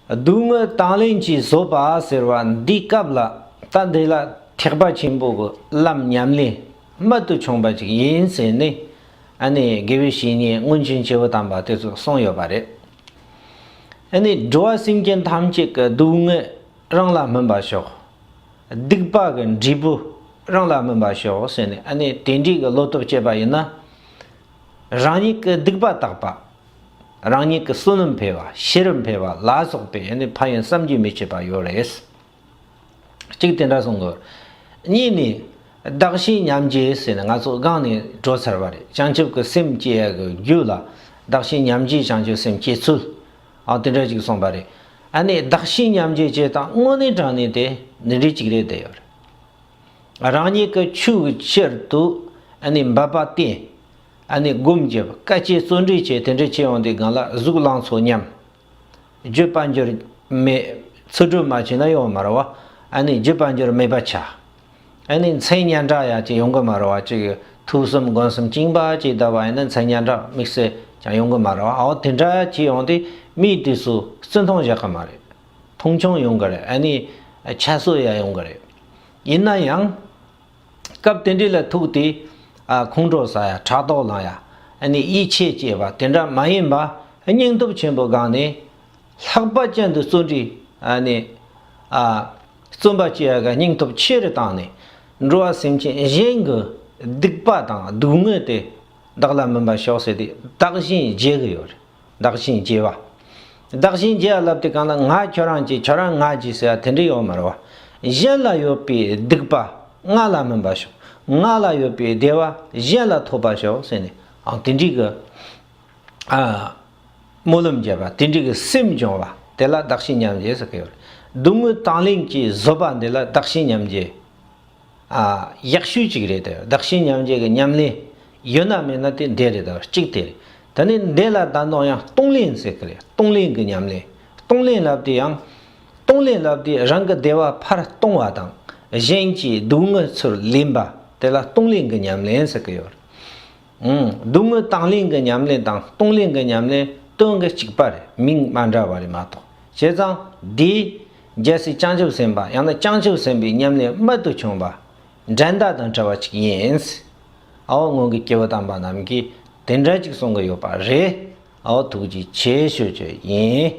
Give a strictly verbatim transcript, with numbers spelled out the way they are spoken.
སྡུག་བསྔལ་དང་ལེན་གྱིས་བཟོད་པ་ཟེར་བ་འདིའི་སྐབས་ལ། ད་འདི་ལ་ཐེག་པ་ཆེན་པོ་གི་ལམ་ཉམས་ལེན་རྨད་དུ་བྱུང་བ་ཅིག་ཡིན་ཟེར་ནས། ཨ་ནི་དགེ་བའི་བཤེས་གཉེན་སྔོན་བྱོན་ཆེ་བོ་དམ་པ་དེ་ཚོས་གསུངས་ཡོད་པ་རེད། ཨ་ནི་འགྲོ་བ་སེམས་ཅན་ཐམས་ཅད་ཀྱི་སྡུག་བསྔལ་རང་ལ་སྨིན་པར་ཤོག་སྡིག་པ་གི་འབྲས་བུ་རང་ལ་སྨིན་པར་ཤོག་ཟེར་ནས། ཨ་ནི་དེ་འདྲའི་གི་བློ་སྟོབས་བསྐྱེད་པ་ཡིན་ན། རང་ཉིད་ཀྱི་སྡིག་པ་དག་པ། རང་ཉིད་ཀྱི་བསོད་ནམས་འཕེལ་བ། ཤེས་རབ་འཕེལ་བ་ལ་སོགས་པའི་ཨ་ནི་ཕན་ཡོན་བསམ་གྱིས་མི་ཁྱབ་པ་ཡོད་རེད། གཅིག་དེ་འདྲ་གསུང་གི། གཉིས་ནི། བདག་གཞན་མཉམ་བརྗེ་ཟེར་ནས་ང་ཚོ་སྒང་ནས་འགྲོ་ཚར་བ་རེད། བྱང་ཆུབ་ཀྱི་སེམས་བསྐྱེད་ཡ་གི་རྒྱུ་ལ། བདག་གཞན་མཉམ་བརྗེ་བྱང་ཆུབ་སེམས་བསྐྱེད་ཚུལ། ཨ་དེ་འདྲ་ཅིག་གསུངས་པ་རེད། ཨ་ནི་བདག་གཞན་མཉམ་བརྗེ་བྱེད་སྟངས་དངོས་གནས་དྲང་གནས་དེ་འདི་འདྲའི་ཅིག་རེད་བསྡད་ཡོད་རེད། རང་ཉིད་ཀྱི་ཆོས་ཀྱི་ཕྱིར་དུ་ཨ་ནི་འབད་པ་བསྟེན། ཨ་ནི་སྒོམ་བརྒྱབ། དཀའ་སྤྱད་བརྩོན་འགྲུས་བྱས། དེ་འདྲ་བྱས་ཡོང་དུས་སྒང་ལ་གཟུགས་ལང་ཚོ་ཉམས། རྒྱུ་དཔལ་འབྱོར་མེད། འཚོ་སྡོད་མ་བྱས་ན་ཡོང་མ་རེད་བ། ཨ་ནི་རྒྱུ་དཔལ་འབྱོར་མེད་པ་ཆགས། ཨ་ནི་མཚན་སྙན་གྲགས་ཡ་ཅིག་ཡོང་གི་མ་རེད་བ། ཅིག་ཐུགས་གསུམ་དགོངས་གསུམ་བཅིངས་པ་ཅིག་བསྡད་པ་ཡིན་ན་མཚན་སྙན་གྲགས་དམིགས་བསལ་ཅང་ཡོང་གི་མ་རེད་བ། འོ་དེ་འདྲ་བྱས་ཡོང་དུས་མིའི་དུས་སུ་བརྩི་མཐོང་བཞག་གི་མ་རེད། མཐོང་ཆུང་ཡོང་གི་རེད། ཨ་ནི་ཁྱད་གསོད་ཡ་ཡོང་གི་རེད། ཡིན་ན་ཡང་། སྐབས་དེ་འདྲ་ལ་ཐུག་སྟེ། ཨ་ཁོང་ཁྲོ་ཟ་ཡ། ཕྲག་དོག་ལངས་ཡ། ཨ་ནི་ཡིད་ཆེས་སྐྱེས་པ་དེ་འདྲ་མ་ཡིན་པ། སྙིང་སྟོབས་ཆེན་པོའི་སྒང་ནས། ལྷག་པ་ཅན་དུ་བརྩོན་འགྲུས། ཨ་ནི། ཨ་བརྩོན་པ་བྱེད་ཡ་གི་སྙིང་སྟོབས་ཆེ་རུ་བཏང་ནས། འགྲོ་བ་སེམས་ཅན་གཞན་གྱི་སྡིག་པ་དང་སྡུག་བསྔལ་དེ་བདག་ལ་སྨིན་པར་ཤོག་ཟེར་ཏེ་བདག་གཞན་བརྗེ་གི་ཡོད་རེད། བདག་གཞན་བརྗེ་བ། བདག་གཞན་བརྗེ་བ་ལབ་དུས་སྒང་ལ་ང་ཁྱོད་རང་བརྗེ། ཁྱོད་རང་ང་བརྗེ་ཟེར་བ་དེ་འདྲ་ཡོད་མ་རེད་བ། གཞན་ལ་ཡོད་པའི་སྡིག་པ་ང་ལ་སྨིན་པར་ཤོག་ང་ལ་ཡོད་པའི་བདེ་བ་གཞན་ལ་ཐོབ་པར་ཤོག་ཟེར་ནས། ཨང་དེ་འདྲའི་གི། ཨ། སྨོན་ལམ་བརྒྱབ་པ། དེ་འདྲའི་གི་སེམས་སྦྱོང་བ་དེ་ལ་བདག་གཞན་མཉམ་བརྗེ་ཟེར་གི་ཡོད་རེད། སྡུག་བསྔལ་དང་ལེན་གྱིས་བཟོད་པ་འདི་ལ་བདག་གཞན་མཉམ་བརྗེ། ཨ། ཡག་ཤོས་ཅིག་རེད་དེ། བདག་གཞན་མཉམ་བརྗེ་གི་ཉམས་ལེན་ཡོད་ན་མེད་ན་དེ་འདི་རེད་དེ། གཅིག་དེ་རེད། ད་ནི་འདི་ལ་ད་དུང་ཡང་གཏོང་ལེན་ཟེར་གི་རེད། གཏོང་ལེན་གི་ཉམས་ལེན། གཏོང་ལེན་ལབ་དེ་ཡང་། གཏོང་ལེན་ལབ་དེ་རང་གི་བདེ་བ་ཕར་གཏོང་བ་དང་། གཞན་གྱི་སྡུག་བསྔལ་ཚུར་ལེན་པ་དེ་ལ་གཏོང་ལེན་གི་ཉམས་ལེན་ཟེར་གི་ཡོད་རེད། ཨང་། སྡུག་བསྔལ་དང་ལེན་གྱི་ཉམས་ལེན་དང་གཏོང་ལེན་གྱི་ཉམས་ལེན་དོན་གྱི་གཅིག་པ་རེད། མིང་མ་འདྲ་བ་རེད་མ་གཏོགས། བྱས་ཙང་འདི་རྒྱལ་སྲས་བྱང་ཆུབ་སེམས་དཔའ་ཡང་ན་བྱང་ཆུབ་སེམས་དཔའི་ཉམས་ལེན་རྨད་དུ་བྱུང་བ་འགྲན་ཟླ་དང་བྲལ་བ་ཅིག་ཡིན། ཨའོ་སྔོན་གྱི་སྐྱེས་བུ་དམ་པ་རྣམས་ཀྱིས་དེ་འདྲ་ཅིག་གསུང་གི་ཡོད་པ་རེད། ཨའོ་ཐུགས་རྗེ་ཆེ་ཞུ་རྒྱུ་ཡིན།